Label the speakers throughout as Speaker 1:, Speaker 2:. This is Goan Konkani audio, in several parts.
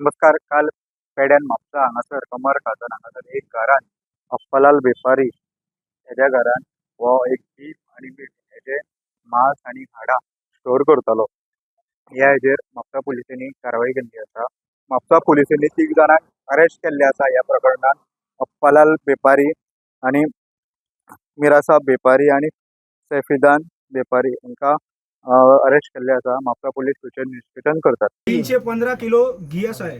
Speaker 1: नमस्कार. काल पेड्यान म्हापसा हांगासर कमर खाजन हांगासर एक घरान अप्पालाल बेपारी हेज्या घरान हो एक बीफ आनी मीट हेजे मांस आनी हाडां स्टोर करतालो. ह्या हेजेर म्हापसा पुलिसांनी कारवाई केल्ली आसा. म्हापसा पुलिसांनी 3 जाणांक अरेस्ट केल्ले आसा ह्या प्रकरणान. अप्पालाल बेपारी आनी मिरासाब बेपारी आनी सैफिदान बेपारी हांकां अरेस्ट केल्ले आसा. म्हापसा पुलीस फुडचें इन्वेस्टिगेशन करतात.
Speaker 2: 315 किलो घी आसा हे.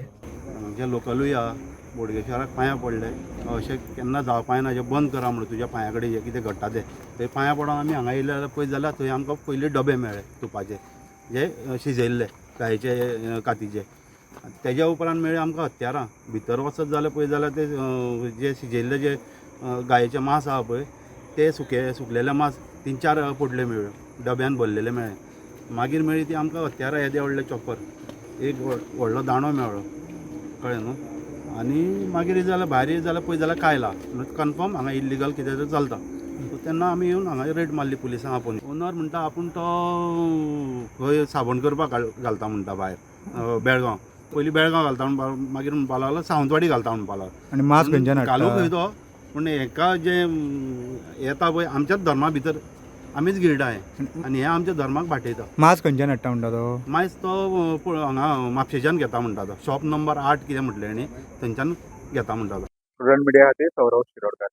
Speaker 3: जे लोकलूय आहा बोडगेश्वराक पांयां पडले, अशें केन्ना जावपा ना, जें बंद करा म्हणून तुज्या पांया कडेन जें कितें घडटा तें. थंय पांयां पडोन आमी हांगा येयले जाल्यार पळयत जाल्यार थंय आमकां पयलीं डबे मेळ्ळे तुपाचे, जे शिजयल्ले गायेचे कातीचे. तेज्या उपरांत मेळ्ळे आमकां हत्यारां. भितर वचत जाल्यार पळयत जाल्यार ते जे शिजयल्ले जे गायेचे मांस आहा पळय, ते सुके सुकलेले मांस 3-4 पोटल्यो मेळ्ळ्यो, डब्यान भरलेले मेळ्ळे. मागीर मेळ्ळी ती आमकां हत्यारां, येदे व्हडले चॉपर, एक व्हडलो दांडो मेळ्ळो, कळ्ळें न्हू. आनी मागीर येयत जाल्यार भायर येयत जाल्यार पळयत जाल्यार कायला कन्फर्म हांगा इल्लिगल कितें तरी चलता. सो तेन्ना आमी येवन हांगा रेड मारली पुलिसांक आपोवन. ओनर म्हणटा आपूण तो खंय साबण करपाक घालता म्हणटा भायर बेळगांव, पयलीं बेळगांव घालता म्हणपा, मागीर म्हणपा लागलो सावंतवाडी घालता म्हणपा लागलो.
Speaker 2: आनी मांस खंयच्यान
Speaker 3: घालूंक खंय
Speaker 2: हाडटा?
Speaker 3: तो, पूण हेका जें येता पळय आमच्याच धर्मा भितर आमीच गिरडा हें, आनी हें आमच्या धर्माक बाटयता.
Speaker 2: मांस खंयच्यान हाडटा म्हणटा तो?
Speaker 3: मायज तो हांगा म्हापशेच्यान घेता म्हणटा तो, शॉप नंबर 8 कितें म्हटलें आनी थंयच्यान घेता म्हणटा तो.
Speaker 1: स्टुडंट मिडिया खातीर सौरव शिरोडकर.